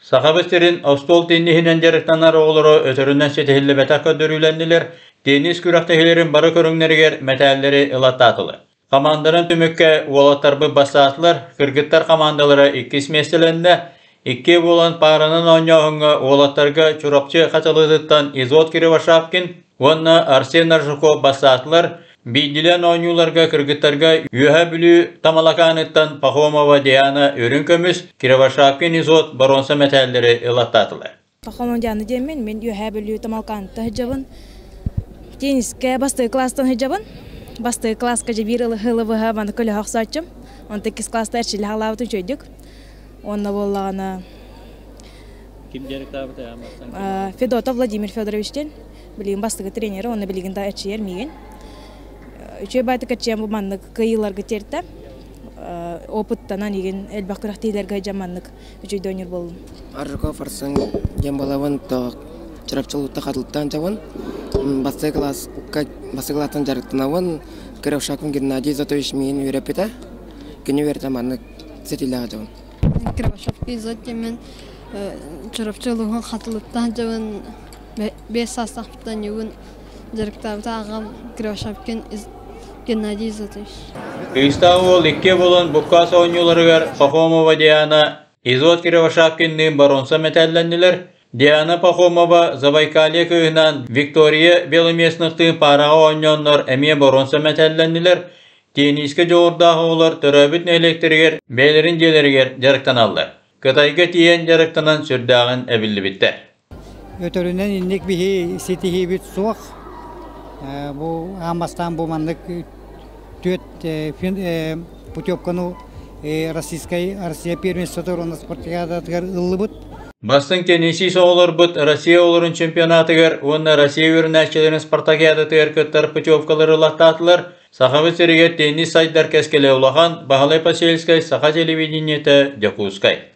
Сахабыт сирин остуол тенниһинэн дьарыктанар оҕолоро өтөрүнэн ситиһиллибэтэх көрдөрүүлэннилэр, теннис күрэхтэһиилэрин бары көрүҥнэригэр мэтээллэри ылаттаатылар. Хамаанданан түмүккэ уолаттарбыт бастаатылар, кыргыттар хамаандалара иккис миэстэлэннэ. Иккиэ буолан пааранан оонньооһуҥҥа уолаттарга Чурапчы Хачалытыттан Изот Кривошапкин уонна Арсен Аржаков бастаатылар. Биирдиилээн оонньууларга кыргыттарга Үөһээ Бүлүү Тамалакааныттан Пахомова Диана үрүҥ көмүс, Кривошапкин Изот боруонса мэтээллэри ылаттаатылар. Пахомова Диана диэммин, мин Үөһээ Бүлүү Тамалакааныттан сылдьабын. Теннискэ бастакы класстан сылдьабын. Бастакы класска дьэ биир ылы быһа маны көлөһө охсооччум. Онтон иккис класста эрчиллэ хаалаабытым үчүгэйдик. Уонна буоллаҕына Ким дьарыктаабытай Федотов Владимир Федорович диэн билигин бастакы тренерэ уонна билигин да эрчийэр миигин. Үчүгэй баайтык эрчийэн бу маннык кыайыыларга тиэртэ. Опыттанан игин элбэх күрэхтэһиилэргэ сылдьан маннык үчүгэй оонньуур буоллум. Аржаков Арсен диэн буолабын, Чурапчы улуутта Хатылыттан дьабын. Бастакы класска бастакы класстан дьарыктанабын. Кировшаков Геннадий Изотович миигин үөрэппитэ. Кини үөрэтэ маннык сэтиилээх дьабын. Кировшапка Изот диэммин Чурапчы улууһун Хатылыттан дьабын 5 саастаахпыттан югун дьарыктаабыта аҕам Кривошапкин Геннадий Изотович. Кыыстаах уол иккиэ буолан буккаас оонньууларыгар Пахомова Диана, Изот Кривошапкинныын боруонса мэтээллэннилэр. Диана Пахомова Забайкалье кыыһынаан Виктория Беломестновтыын паараҕа оонньооннор эмиэ боруонса мэтээллэннилэр. Теннискэ дьоҕурдаах оҕолор төрөөбүт нэһилиэктэригэр бэйэлэрин дьиэлэригэр дьарыктаналлар. Кытайга тиийэн дьарыктанан сүрдээҕин эбиллибиттэр. Өтөрүнэн инник биһи ситиһиибит суох. Бу аан бастаан бу маннык түөрт путевканы Российскай Россия первенствотыгар уонна спартакиадатыгар ыллыбыт. Бастыҥ теннисист оҕолорбут Россия оҕолорун чемпионатыгар уонна Россия үөрэнээччилэрин спартакиадатыгар кыттар путевкалары ылаттаатылар. Сахабыт сиригэр теннис сайдар кэскилэ улахан, Баһылай Посельскай, Саха телевидениетэ, Дьокуускай.